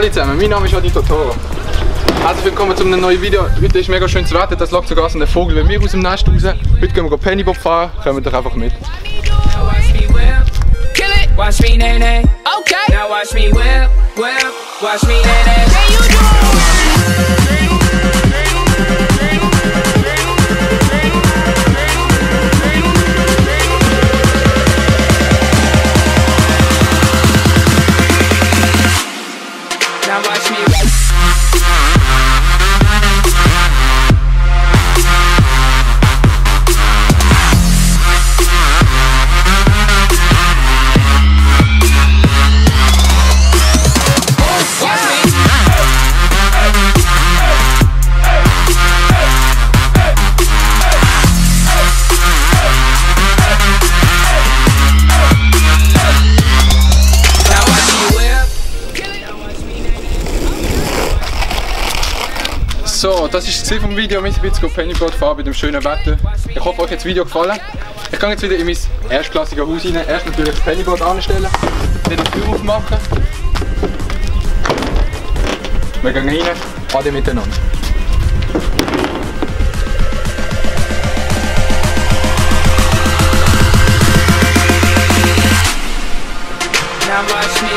Hallo zusammen, mein Name ist Adi Totoro. Herzlich willkommen zu einem neuen Video. Heute ist mega schönes Wetter, das lockt sogar so ein Vogel wie mir aus dem Nest raus. Heute gehen wir Pennybob fahren, kommen doch einfach mit. Watch me nay nay, okay. Now watch me whip, whip, watch me nay nay. Can you do now watch me whip. So, das war es vom Video mit ein bisschen Pennybob fahren bei dem schönen Wetter. Ich hoffe, euch hat das Video gefallen. Ich gehe jetzt wieder in mein erstklassiges Haus rein. Erst natürlich das Pennybob anstellen, dann die Tür aufmachen. Wir gehen rein, alle miteinander. Now watch me.